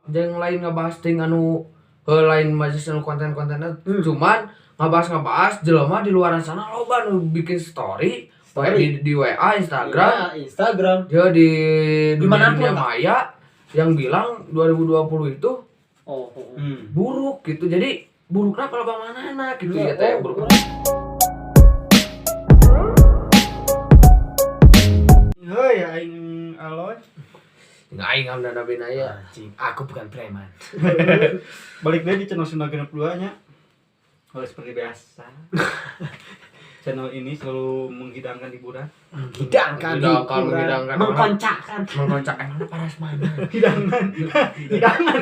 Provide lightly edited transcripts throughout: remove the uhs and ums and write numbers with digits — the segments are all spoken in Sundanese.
Jeung lain ngebahas ting anu lain majelis anu konten-kontennya, cuman ngebahas jelema di luar sana loba nu bikin story, Story. di WA, Instagram, Iya, Instagram. Dia di dunia, Dimanapun dunia lah. Maya yang bilang 2020 itu Oh. buruk gitu. Jadi buruknya kalau mana gitu Iya, ya teh oh, buruk. Heuy, aing Aloy. Aing amdana binaya. Anjing, aku bukan preman. Balik deui di channel Sunda Genep 2 nya. Oh, seperti biasa. Channel ini selalu menghidangkan hiburan. Menghidangkan, Menghidangkan, hiburan. Menghidangkan. Mengkoncakkan. Mengkocak emang paras mana? Hidangan. Hidangan.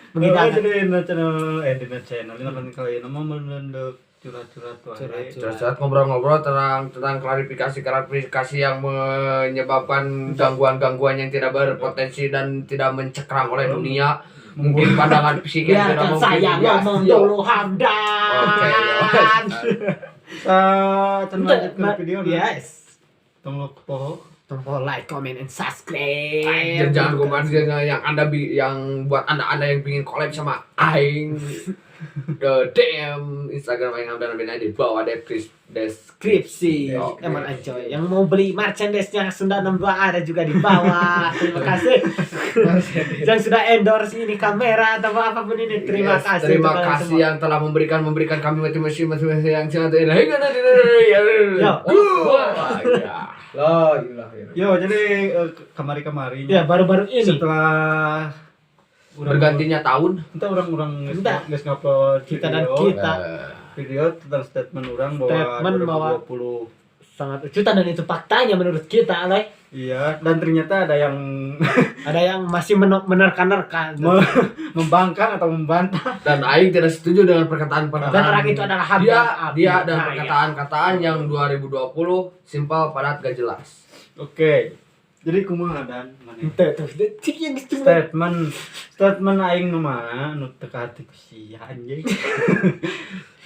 Menghidangkan. Oh, jadi dina channel dina channel dina konten kali ini mah meundeuk curhat-curhat wae. Curhat-curhat. Terus ngobrol-ngobrol tentang tentang klarifikasi-klarifikasi yang menyebabkan gangguan-gangguan yang tidak berpotensi dan tidak mencekram oleh dunia. Mungkin pandangan fisik yang tidak Biarkan mungkin. saya Ya, ngomong siap. dulu, Hamdan. Oke, ya. Can lanjut ke video nah. Yes. Tong lo poho. Tombol like, comment, and subscribe. Dan jangan komen yang anda yang buat anda yang pingin collab sama aing, the DM Instagram aing Hamdan Binaya di bawah deskripsi. Deskripsi. Oke. Emang enjoy. Yang mau beli merchandise-nya Sunda 62 ada juga di bawah. Terima kasih. Yang sudah endorse ini kamera atau apapun ini, terima Yes, kasih. Terima untuk kalian kasih semua. yang telah memberikan memberikan kami motivasi motivasi yang sangat indah. Yo. Wah, ya. La ilaha illallah. Yo, jadi kamari-kamari Ya, baru-baru ini. setelah urang- Bergantinya tahun. entah orang-orang geus Entah. geus ngupload Kita dan video, kita video tentang statement orang bahwa Statement bahwa- 2020 sangat ucutan dan itu faktanya menurut kita, Aloy. Iya, dan ternyata ada yang Ada yang masih menerka-nerka. membangkang atau membantah. Dan aing tidak setuju dengan perkataan-perkataan. Dan orang itu adalah Hamdan Dia Abdi dia dan Naya. perkataan-kataan yang 2020 simpel, padat, gak jelas. Oke. Jadi kumaha dan mana? Ente tuh, cik yang gitu. Statement statement aing nu mana nu teu kahati ku sia anjing.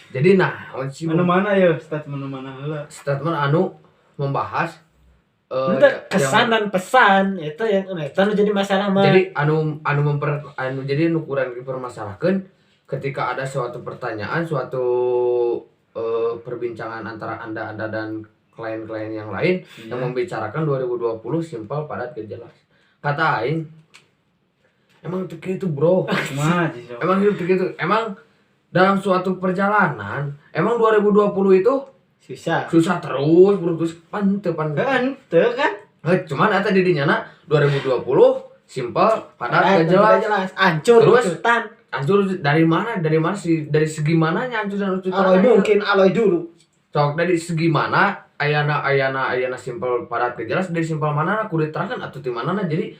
Jadi nah, si Anu mana ya statement nu mana heula? Statement anu membahas Ente kesan yang- dan pesan itu yang itu nu jadi masalah mah. Jadi anu anu memper anu jadi nu kurang dipermasalahkan ketika ada suatu pertanyaan, suatu perbincangan antara anda dan klien-klien yang lain Iya. yang membicarakan 2020 simpel, padat, gak jelas. Kata aing emang itu gitu, bro. Kumaha sih sok? Emang hidup gitu. Emang dalam suatu perjalanan emang 2020 itu susah. Susah terus, bro, terus pan teu pan. Kan teu kan? Eh, cuman eta di dinya na 2020 simpel, padat, Padat gak dan jelas. tidak jelas. Hancur, Terus? ucutan. Hancur dari mana? Dari mana sih? Dari segi mananya hancur dan ucutan? Aloy mungkin aloy dulu. Sok dari segi mana ayana ayana ayana simpel, padat, gak jelas, dari simpel mana kudu diterangkan atau di mana? Jadi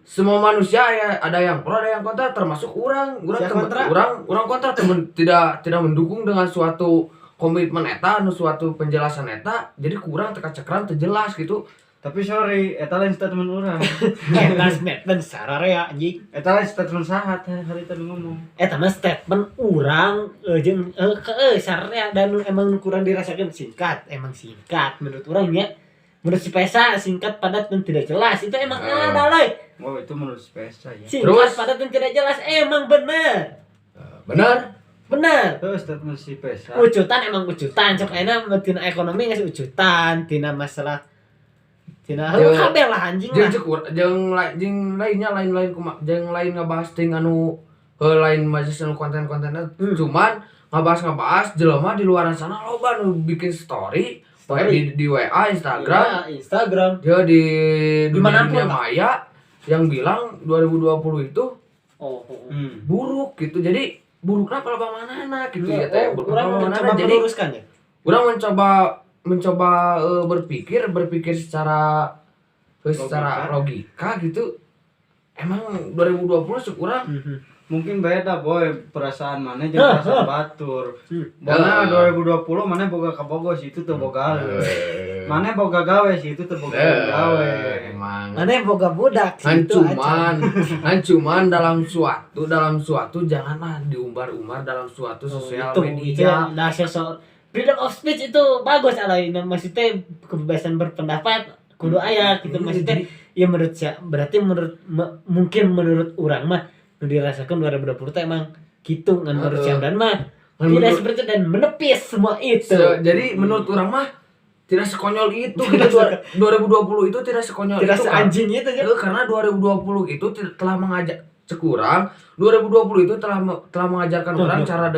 semua manusia ya ada yang pro, ada yang kontra, termasuk orang orang Siapa temen- kontra? orang orang kontra temen, tidak tidak mendukung dengan suatu komitmen eta anu suatu penjelasan eta, jadi kurang teka cekram teu jelas gitu. Tapi sorry, eta lain statement urang. Eta statement sararea anjing. Eta lain statement saha teh hari tadi ngomong. Eta mah statement urang jeung ke sararea dan emang kurang dirasakan singkat, emang singkat menurut urang ya. Menurut si Pesa singkat, padat, dan tidak jelas. Itu emang ada loh. Oh, itu menurut Spesa ya. Singkat, Terus? padat, dan tidak jelas emang bener. Bener. Bener. Terus statement si Pesa. Ucutan emang ucutan, sok ayeuna tina ekonomi geus ucutan, tina masalah tina Jeung- kabeh lah anjing jeung lah. cek jeung jeung lainnya lain-lain kuma jeung lain ngebahas ting anu lain majelis anu konten-kontennya, cuman ngebahas jelema di luar sana loba nu bikin story, Story. di WA, Instagram, Iya, Instagram. dia di dunia, Dimanapun dunia lah. maya yang bilang 2020 itu Oh. buruk gitu. Jadi buruknya kalau mana gitu Iya, ya teh oh, buruk urang mana. mencoba Jadi meluruskan ya. orang mencoba mencoba berpikir berpikir secara secara logika gitu, emang 2020 sekurang Mungkin beda boy perasaan mana jeung Hah, perasaan hah. batur. Bona Heeh. 2020 mana boga kabogo sih itu teu boga. Mana boga gawe sih itu teu boga gawe. Emang Mana yang boga budak sih kan itu aja. cuman kan cuman dalam suatu janganlah diumbar-umbar dalam suatu sosial itu media. yang nah, sosok freedom of speech itu bagus alay. Nah, maksudnya kebebasan berpendapat kudu aya gitu, Iya, maksudnya jadi- Ya menurut saya berarti menurut mungkin menurut urang mah nu dirasakan 2020 teh emang gitu, ngan menurut si Hamdan mah Ngan tidak seperti itu dan menepis semua itu. Jadi menurut urang mah tidak sekonyol itu gitu. 2020 itu tidak sekonyol Tidak itu kan. seanjing itu ya. Karena 2020 itu telah mengajak cek urang, 2020 itu telah mengajarkan urang cara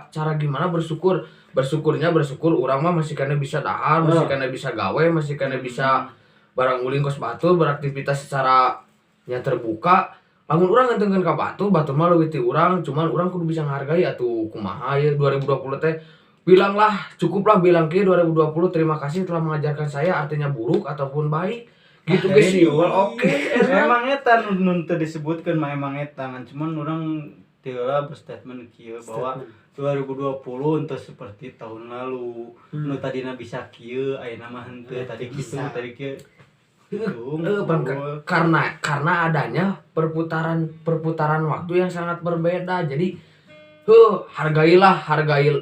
cara gimana bersyukur. Bersyukurnya bersyukur urang mah masih keneh bisa dahar, masih keneh bisa gawe, masih keneh bisa barang ulin kos batur, beraktivitas secara nya terbuka. Lamun urang ngentengkeun ka batur, batur mah leuwih ti urang, cuman urang kudu bisa menghargai atuh kumaha ya 2020 teh. Bilanglah, cukuplah bilang kieu 2020 terima kasih telah mengajarkan saya, artinya buruk ataupun baik. Gitu guys sih. Oke, enak. Emang eta nu teu disebutkeun mah emang eta ngan cuman urang teu lah berstatement kieu bahwa 2020 untuk seperti tahun lalu. Nu tadina bisa kieu, ayeuna mah henteu, tadi kitu, bisa. Tadi kieu. Gitu, Bang, ngumpul. Karena adanya perputaran perputaran waktu yang sangat berbeda. Jadi, hargailah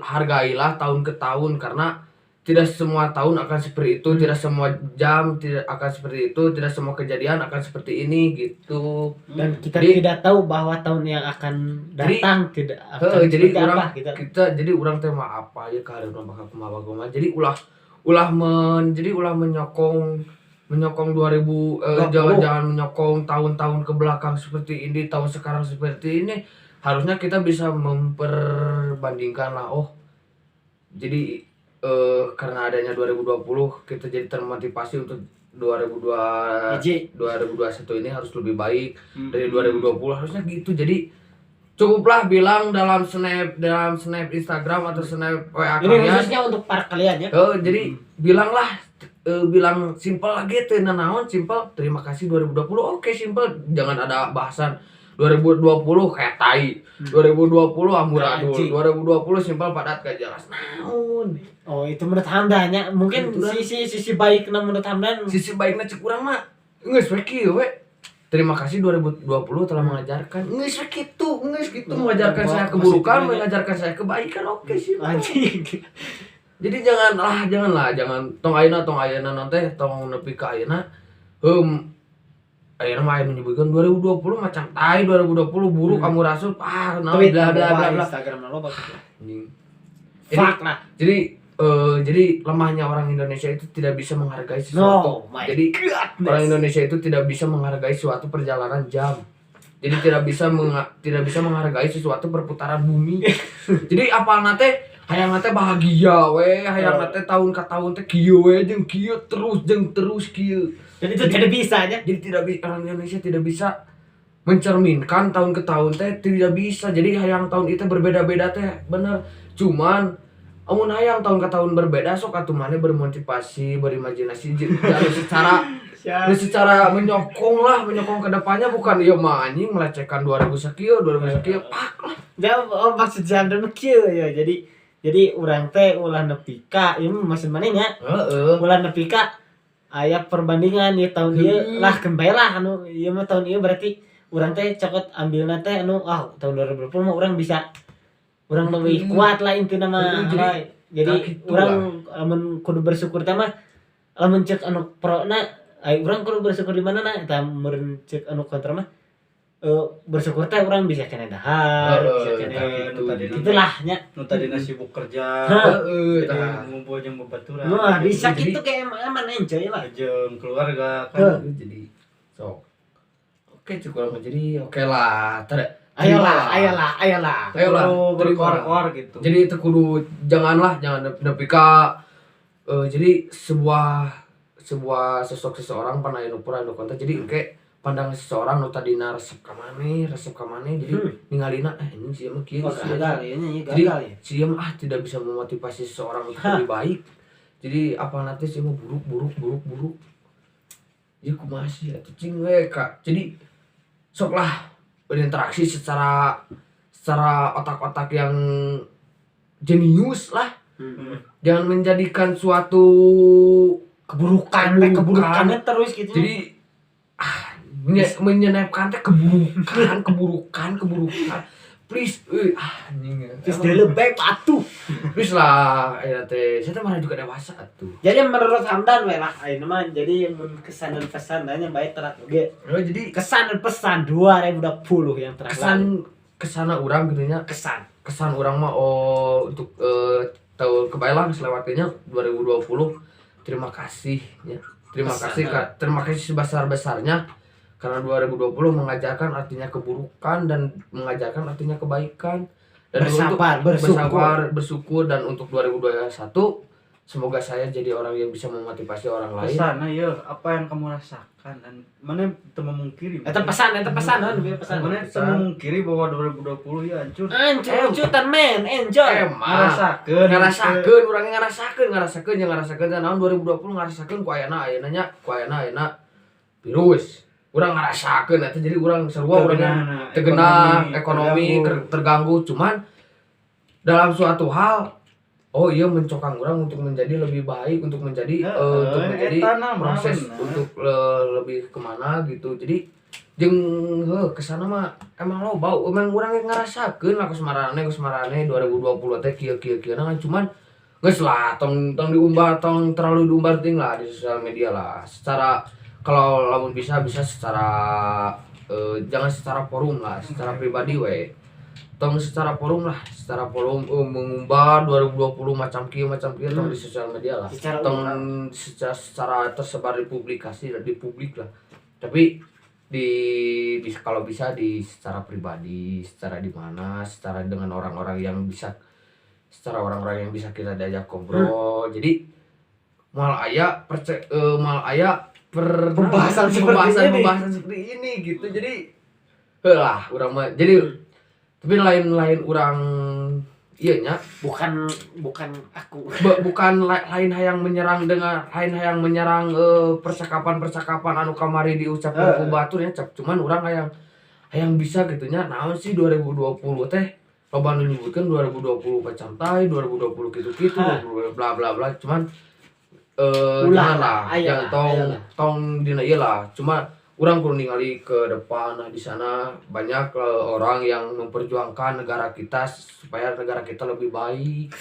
hargailah tahun ke tahun karena tidak semua tahun akan seperti itu, tidak semua jam tidak akan seperti itu, tidak semua kejadian akan seperti ini gitu. Dan kita tidak tahu bahwa tahun yang akan datang tidak akan Jadi seperti urang apa kita. Kita jadi urang teh mah apa ya kaharepna bakal kumaha kumaha. Jadi ulah ulah men jadi ulah menyokong menyokong 2000 20. Jangan jangan menyokong tahun-tahun ke belakang seperti ini, tahun sekarang seperti ini. Harusnya kita bisa memperbandingkan lah. Oh, jadi karena adanya 2020 kita jadi termotivasi untuk 2002 Hiji. 2021 ini harus lebih baik dari 2020, harusnya gitu. Jadi cukuplah bilang dalam snap Instagram atau snap WA Ini kalian. Khususnya untuk para kalian ya. Jadi bilanglah bilang simpel lagi teu naon, simpel terima kasih 2020. Oke, simpel, jangan ada bahasan 2020 kayak tai, 2020 amburadul, Anjing. 2020 simpel padat gak jelas naon. Oh, itu menurut Hamdan ya. Mungkin Itu dah. sisi sisi baiknya menurut Hamdan. Sisi baiknya cek urang mah geus we kieu we, terima kasih 2020 telah mengajarkan, geus we kitu, geus kitu, mengajarkan saya keburukan, Positifnya. Mengajarkan saya kebaikan, oke sih. Anjing. Jadi janganlah janganlah jangan tong ayeuna, tong ayeuna nanti tong nepi ka ayeuna, ayeuna mah aya menyebutkan 2020 macam tai, 2020 buruk, kamu rasul ah naon, Tweet bla bla bla bla. Instagram lo gitu. Anjing. Jadi, Fuck lah. jadi lemahnya orang Indonesia itu tidak bisa menghargai sesuatu. No, my Jadi goodness. orang Indonesia itu tidak bisa menghargai suatu perjalanan jam. Jadi tidak bisa menghargai sesuatu perputaran bumi. Jadi apal teh hayang teh bahagia we, hayang teh tahun ke tahun teh kieu we jeung kieu terus jeung terus kieu. Dan itu tidak bisa ya. Jadi tidak bisa, orang Indonesia tidak bisa mencerminkan tahun ke tahun teh tidak bisa. Jadi hayang tahun itu berbeda-beda teh bener. Cuman amun hayang tahun ke tahun berbeda sok atuh maneh bermotivasi, berimajinasi jangan secara Siap. nu secara menyokong lah, menyokong ke depannya, bukan ieu mah anjing melecehkan 2000 sekieu, 2000 sekieu, pak lah. Ya, oh, maksud Hamdan mah kieu ya. Jadi urang teh ulah nepi ka ieu mah maksud maneh nya. Ulah nepi ka aya perbandingan ya tahun ieu lah kembali lah anu ieu mah tahun ieu, berarti urang teh cokot ambilna teh anu ah tahun 2020 mah urang bisa, urang lebih kuat lah intina mah. Jadi, Lah, jadi nah, gitu urang lamun kudu bersyukur teh mah lamun cek anu pro na ai urang kudu bersyukur di mana na eta, meureun cek anu kontra mah bersyukur teh urang bisa keneh dahar, bisa keneh Tah gitu. Nu tadi itulah nya. Nu tadina sibuk kerja. Heeh, Jadi tah. ngumpul jeung babaturan. Wah, bisa Jadi- gitu kayak emang aman enjoy lah. Jeung keluarga kan. Jadi sok. Oke, cukup lama jadi oke lah. Ayolah, ayolah, ayolah. Ayolah, Kudu terima. berkoar-koar gitu. Jadi itu kudu janganlah, jangan nepi ka jadi sebuah sebuah sosok seseorang pan aya nu pura anu konten, jadi kayak pandangan seseorang nu tadina resep ka maneh, resep ka maneh, jadi ningalina ini sih mah kieu Oh, sih. gagal ya, ini Jadi gagal ya. si mah ah tidak bisa memotivasi seseorang untuk lebih baik. Jadi apa nanti sih mah buruk buruk buruk buruk. Jadi kumaha sih atuh cing we kak. Jadi sok lah berinteraksi secara secara otak-otak yang jenius lah. Jangan menjadikan suatu Keburukan, teh Keburukan. keburukannya terus gitu. Jadi ah menyenepkan teh keburukan, keburukan, keburukan. Please euy, ah anjing. Please lebih atuh. Please lah, ayeuna teh saya teh marah juga dewasa atuh. Jadi menurut Hamdan we lah ayeuna mah, jadi mun kesan dan pesan nanya baik telat oge. Oh, jadi kesan dan pesan 2020 yang terakhir. Kesan kesana urang gitu nya. Kesan. Kesan urang mah, oh, untuk tahun kebayang selewatinya 2020, terima kasih ya, terima Pesan, kasih Kak. Terima kasih sebesar-besarnya karena 2020 mengajarkan artinya keburukan dan mengajarkan artinya kebaikan dan bersabar, untuk bersyukur. Bersabar, bersyukur, dan untuk 2021 semoga saya jadi orang yang bisa memotivasi orang lain. Pesan ya, apa yang kamu rasakan dan mana teu memungkiri. Eta pesan, lebih pesan. Mana teu memungkiri bahwa 2020 ya hancur. Hancur, cutan men, enjoy. Emang ngerasakeun. Ngerasakeun, urangnya ngerasakeun, ngerasakeun yang ngerasakeun teh naon 2020, ngerasakeun ku ayeuna, ayeuna nya ku ayeuna, ayeuna virus urang ngerasakeun eta, jadi urang sarua urang Tergenah, teu genah ekonomi, terganggu. Terganggu, cuman dalam suatu hal, oh iya, mencokang urang untuk menjadi lebih baik, untuk menjadi untuk menjadi eta nah, proses bener. Untuk lebih kemana gitu. Jadi jeung heuh kesana mah emang loba, emang urang ge ngarasakeun lah kusmarane kusmarane 2020 teh kieu kieu kieu nah, cuman geus lah, tong tong diumbar, tong terlalu diumbar ting lah di sosial media lah. Secara kalau lamun bisa bisa secara jangan secara forum lah, secara pribadi we, tong secara forum lah, secara forum mengumbar 2020 macam kieu, tong di sosial media lah. Secara tong umum. Secara, secara tersebar di publikasi, di publik lah, tapi di bisa, kalau bisa di secara pribadi, secara di mana, secara dengan orang-orang yang bisa, secara orang-orang yang bisa kita diajak ngobrol. Jadi moal aya moal aya per Pembahasan seperti pembahasan ini. Pembahasan seperti ini gitu. Jadi lah urang mah jadi, tapi lain-lain urang iya nya. Bukan, bukan aku. Bukan lain hayang menyerang dengan lain hayang menyerang percakapan-percakapan anu kamari diucapkan ku batur ya, Cep. Cuman urang hayang hayang bisa gitu nya, naon sih 2020 teh, loba nu nyebutkeun 2020 macam tai, 2020 gitu-gitu, bla bla bla, cuman Ulah jangan lah, lah, aya jangan lah, tong aya lah. Tong dina ieu lah, cuma urang kudu ningali ke depan. Nah, di sana banyak orang yang memperjuangkan negara kita supaya negara kita lebih baik.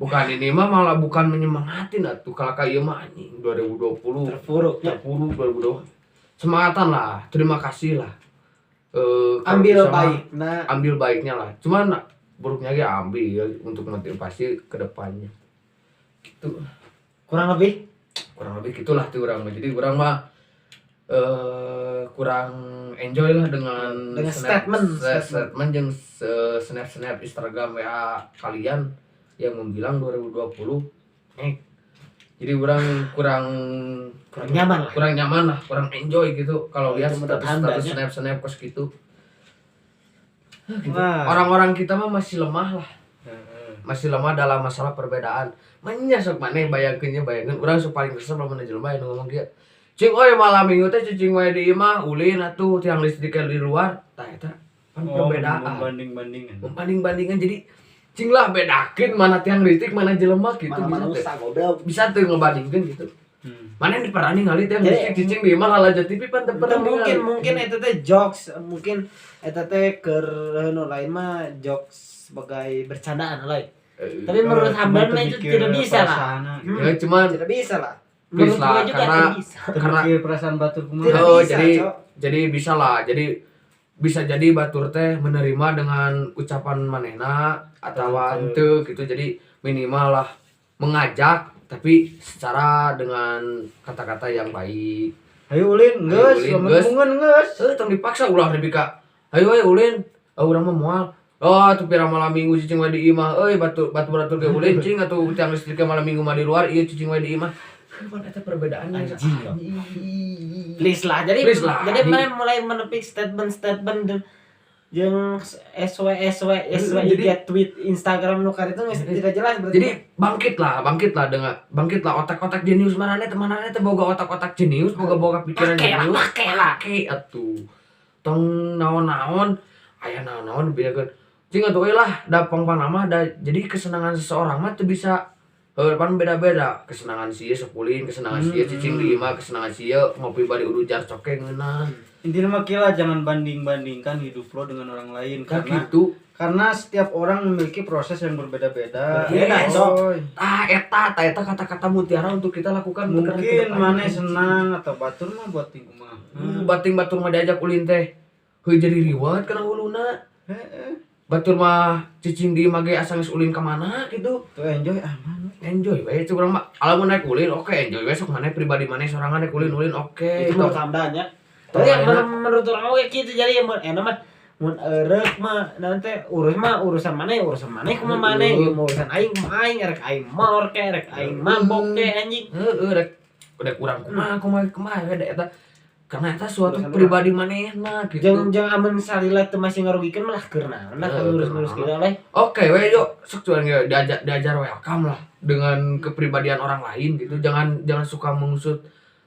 Bukan ini mah malah bukan menyemangatin atuh, kalau kayak ieu mah anjing 2020 Terpuruk ya. Terpuruk 2020. Semangatan lah, terima kasih lah. Kalau Ambil bisa mah, baik nah. Ambil baiknya lah, cuman buruknya ge ambil untuk motivasi ke depannya gitu. Kurang lebih. Kurang lebih gitulah tuh urang mah. Jadi urang mah kurang enjoy lah dengan Dengan statement, statement. Statement jeung snap snap Instagram, WA kalian yang membilang 2020 jadi urang kurang Kurang nyaman lah. Kurang nyaman lah, kurang enjoy gitu kalau Itu lihat menurut status Anda, status ya? Snap snap kos gitu. Gitu. Wah. Orang-orang kita mah masih lemah lah, masih lemah dalam masalah perbedaan. Manya sok maneh bayangkeun nya, bayangkeun urang sok paling kesel lamun jelema anu ngomong kieu, "Cing oi, malam minggu teh cicing wae di imah, ulin atuh, tiang listrik di luar." Tah, eta kan Oh, perbedaan. membanding-bandingkan. Membanding-bandingkan, jadi cing lah bedakeun mana tiang listrik, mana jelema gitu. Mana Bisa teu? manusia goblok. Bisa tuh ngebandingkeun gitu. Mana yang pernah ningali tiang Jadi- listrik cicing di imah lalajo TV pan teu pernah Itu mungkin ningali. Mungkin eta teh jokes, mungkin eta teh keur nu lain mah jokes sebagai bercandaan lain. Tapi menurut Cuma Hamdan mah itu terpikir tidak bisa lah. perasaan, gitu. Ya cuman Tidak bisa lah. Please Menurut lah, gua juga tidak bisa. karena Terpikir perasaan batur kumaha. Tidak Oh, bisa, jadi Cok. jadi bisa lah. Jadi bisa jadi batur teh menerima dengan ucapan manehna atau henteu gitu. Jadi minimal lah mengajak, tapi secara dengan kata-kata yang baik. Ayo ulin, geus, Ayo ulin, lamun geus. embungeun geus. Eh, tong dipaksa, ulah nepi ka ayo ayo ulin. Oh, urang mah moal. Oh, atuh pira malam minggu cicing wae di imah euy, batur batur batur ge ulin cing atuh, tiang listrik malam minggu mah di luar, ieu cicing wae di imah. Pan eta perbedaannya. Anjing, loh. Please lah. Jadi Please lah. jadi mulai mulai menepik statement-statement dan yang SW SW SW. Jadi- IG, tweet, Instagram nu itu geus tidak jelas berarti. Jadi bangkitlah, bangkitlah dengan bangkitlah otak-otak jenius maneh teh, maneh teh boga otak-otak jenius, boga-boga pikiran Pake lah, jenius. pake lah. Pake atuh. Tong naon-naon, aya naon-naon bedakeun. Cing atuh euy lah, da pang mah da, jadi kesenangan seseorang mah teu bisa Heuh pan beda-beda kesenangan sieun sok ulin, kesenangan sieun cicing di imah, kesenangan sieun ngopi bari urujar coke ngeunah. Intinya mah kieu lah, jangan banding-bandingkan hidup lo dengan orang lain Kan karena gitu. karena setiap orang memiliki proses yang berbeda-beda. Yes. Coy. Ah eta, tah eta kata-kata mutiara untuk kita lakukan untuk Mungkin ke depannya. mana senang atau batur mah buat ting mah. Bating batur mah diajak ulin teh. Heuh jadi riwat kana huluna. Heeh. Batur mah cicing di imah ge asa geus ulin ka mana gitu. Tuh enjoy aman. Enjoy we cek urang mah. Alamun naik ulin oke enjoy we sok maneh pribadi maneh sorangan naik ulin ulin oke. Itu menurut Hamdan ya. Tong Tapi yang ayeuna. menurut orang oke gitu jadi mun enak mah mun eureuk mah nanti urus mah urusan maneh kumaha maneh ieu mah urusan aing kumaha aing rek aing molor ke rek aing mabok ke anjing. Heeh rek rek urang kumaha kumaha kumaha we da eta. Karena eta suatu Urusan pribadi manehna gitu. Jeung jeung amun salila teu masih ngarugikeun malah keur naon lah Heeh, ngurus-ngurus keur kieu leh. Oke we yuk sok cuan ge diajar diajar welcome lah dengan kepribadian orang lain gitu. Jangan jangan suka mengusut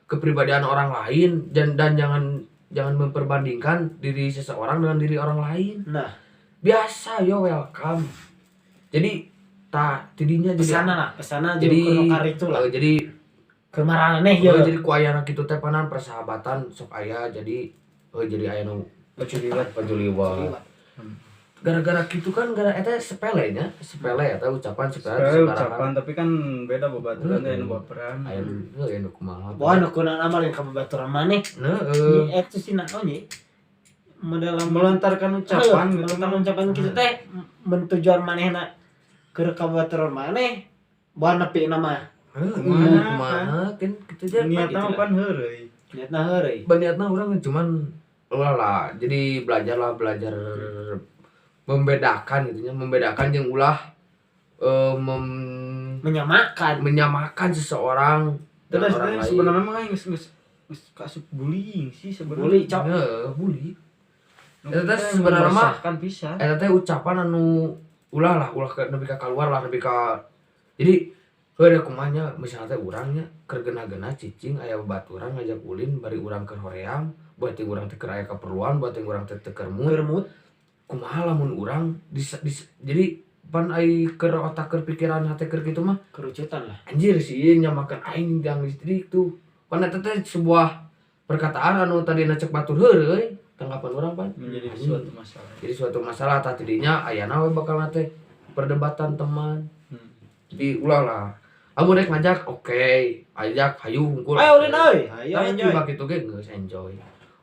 kepribadian orang lain dan jangan jangan memperbandingkan diri seseorang dengan diri orang lain. Nah, Biasa yo welcome. Jadi tah tidinya jadi pesana lah, pesana jadi jeung keur itu lah. Jadi Keur maraneh oh, ye. jadi ku ayana kitu teh panan persahabatan sok aya jadi oh, jadi aya nu Paculiwat. pajuliwat. Gara-gara gitu kan gara eta sepele nya, sepele eta ucapan sepele Sekali sembarangan. ucapan tapi kan beda babaturan teh anu baperan. Aya nu heuh aya nu kumaha. Wah, nu kunaon amal yang kababaturan maneh. Heeh. Eta sih naon ye. Model Melontarkan ucapan gitu melontarkan ucapan kitu teh mun tujuan manehna keur kababaturan maneh boa nepi mah Heeh, Kumaha, kumaha kan kitu aja. Niatna mah pan heureuy. niatna heureuy. Niatna urang cuman ulah lah jadi belajarlah belajar membedakan gitu nya, membedakan jeung ulah Menyamakan. menyamakan seseorang dengan Terus orang lain. sebenarnya mah geus geus geus kasup bullying sih sebenarnya. Bully, cok. Heeh, bully. Nu Eta teh kita sebenarnya mah meresahkan pisan. eta teh ucapan anu ulah lah ulah ke nepi ka keluar lah nepi ka jadi heuh kumaha nya misalnya teh urang nya keur gena-gena cicing aya babaturan ngajak ulin bari urang keur hoream buat yang urang teh keur aya keperluan buat yang urang teh teu keur mood. Keur mood. Kumaha lamun urang jadi pan ai keur otak keur pikiran hate keur kitu mah kerucutan lah. Anjir sih nyamakan aing jang listrik tuh. Pan eta teh sebuah perkataan anu tadina cek batur heureuy tanggapan urang pan Menjadi Anjing. suatu masalah. Jadi suatu masalah tah tidinya ayana we bakal teh perdebatan teman. Jadi ulah lah. Amun rek ngajak oke, ajak hayu hungkul. Ayo ulin euy, ayo Tapi enjoy. mah kitu ge geus enjoy.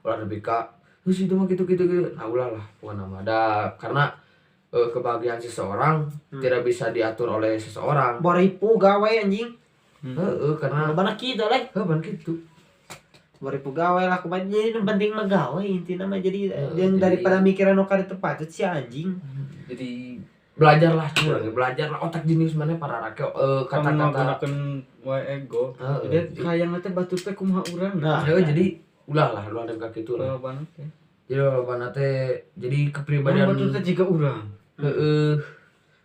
Ulah nepi ka geus itu mah kitu kitu kitu. Nah ulah lah pokona mah da karena kebahagiaan seseorang tidak bisa diatur oleh seseorang. Baripu gawe anjing. Heeh, karena Lobana kitu leh. heuh ban kitu. Baripu gawe lah kumaha jadi nu penting mah gawe intina mah jadi Heeh, jeung jadi- daripada mikiran nu ka ditu patut si anjing. Jadi belajarlah curang, belajarlah otak jenius mana para rakyat Kata-kata kata-kata menggunakan wae ego. Heeh. Jadi hayang teh batur teh kumaha urang. Nah, Heeh, jadi ulah lah ulah nepi ka kitu lah. Lobana teh. Jadi lobana teh jadi kepribadian Batur teh jiga urang. heeh.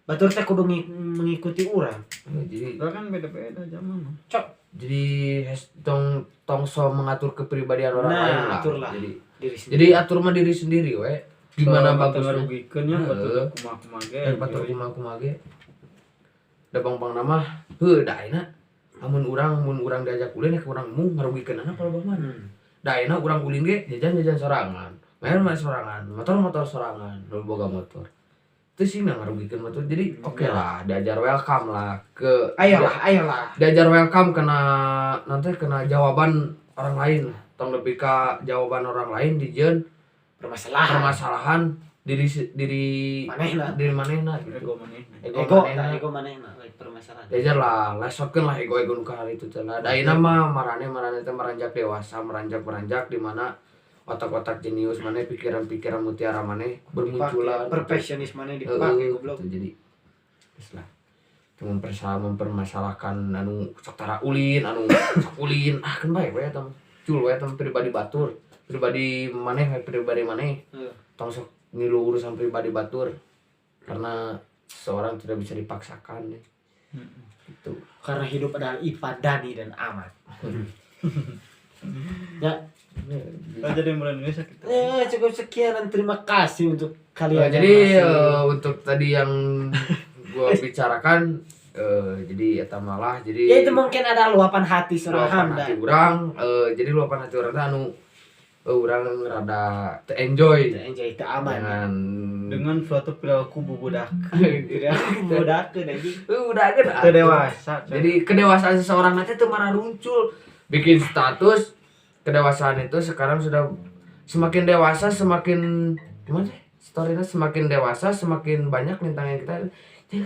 Batur teh kudu mengikuti urang. Heeh, jadi Lah kan beda-beda zaman mah. Cok. jadi tong tong so mengatur kepribadian orang Nah, lain lah. aturlah. Jadi Diri sendiri. jadi atur mah diri sendiri we. Gimana bagusnya? Ngarugikeun nya batur Heeh. teh kumaha-kumaha ge. Dan batur kumaha-kumaha ge. Da bang-bang nama heuh da ayeuna amun urang diajak ulin rek urang mung ngarugikeun anak kalau mah. Da ayeuna urang ulin ge jajan-jajan sorangan. Main-main sorangan, motor-motor sorangan, nu boga motor. Itu sih nggak ngarugikeun motor. Jadi oke lah, diajar welcome lah ke Ayolah, ayolah. Diajar welcome kena nanti kena jawaban orang lain lah. Tong lebih ke jawaban orang lain dijieun Permasalahan. permasalahan diri diri Manehna. diri manehna gitu. Ego manehna. Ego, Ego, manehna. tah ego manehna lain permasalahan. Diajar lah, lesotkeun lah ego-ego nu kahal itu teh lah. Da ayeuna mah marane teh meranjak dewasa, meranjak-meranjak di mana otak-otak jenius maneh, pikiran-pikiran mutiara maneh bermunculan. Perfeksionis maneh Heeh, dipake goblok. gitu. Jadi geus lah. Itu mempermasalahkan anu sok tara ulin, anu sok ulin, ah kan bae we eta mah. Cul we eta mah pribadi batur, pribadi maneh we pribadi maneh. Heeh. Tong sok ngilu urusan pribadi batur karena seorang tidak bisa dipaksakan ya. Gitu. Karena hidup adalah Ipan, Dani dan Ahmad. Ya, Lah jadi mulai Indonesia kita. Cukup sekian dan terima kasih untuk kalian. Nah, yang jadi masih- untuk tadi yang gua bicarakan Jadi eta malah jadi Ya, itu mungkin ada luapan hati seorang luapan Hamdan. Hati urang, jadi luapan hati urang teh anu urang rada teu enjoy Enjoy itu aman. Dengan Dengan suatu perilaku bubudak. Tidak budakeun, anjing. Udah kan. Teu dewasa, coy. Jadi kedewasaan seseorang nanti tuh marah muncul bikin status kedewasaan itu sekarang sudah semakin dewasa semakin gimana sih storynya, semakin dewasa semakin banyak rintangan kita ya,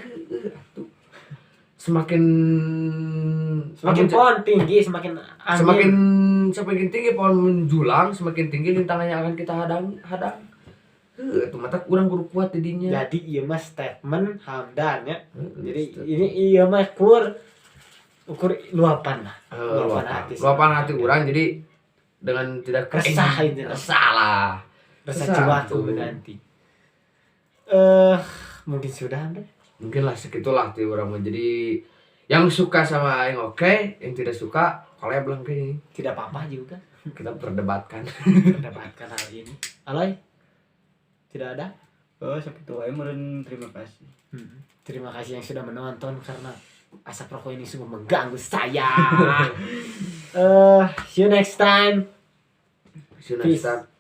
atuh. Semakin Semakin pohon tinggi semakin angin. Semakin semakin tinggi pohon menjulang, semakin tinggi rintangan yang akan kita hadang hadang. Heuh, itu mata kurang kudu kuat jadinya. Jadi ieu mah statement Hamdan ya. Heeh, Jadi statement. ini ieu mah kur ukur luapan lah. Luapan luapan hati. Luapan hati urang, jadi dengan tidak Resah ini. Resah lah. Resah Resah jiwaku tuh. Menanti. Mungkin sudah, Hamdan. Mungkin lah segitulah ti urang mah. Jadi yang suka sama aing oke, yang tidak suka collab lah kayaknya. Tidak apa-apa juga. Kita perdebatkan. Perdebatkan hal ini. Aloy? Tidak ada? Oh, sakitu wae meureun, terima kasih. Terima kasih yang sudah menonton karena asap rokok ini sungguh mengganggu saya. See you next time. See you next Peace. time.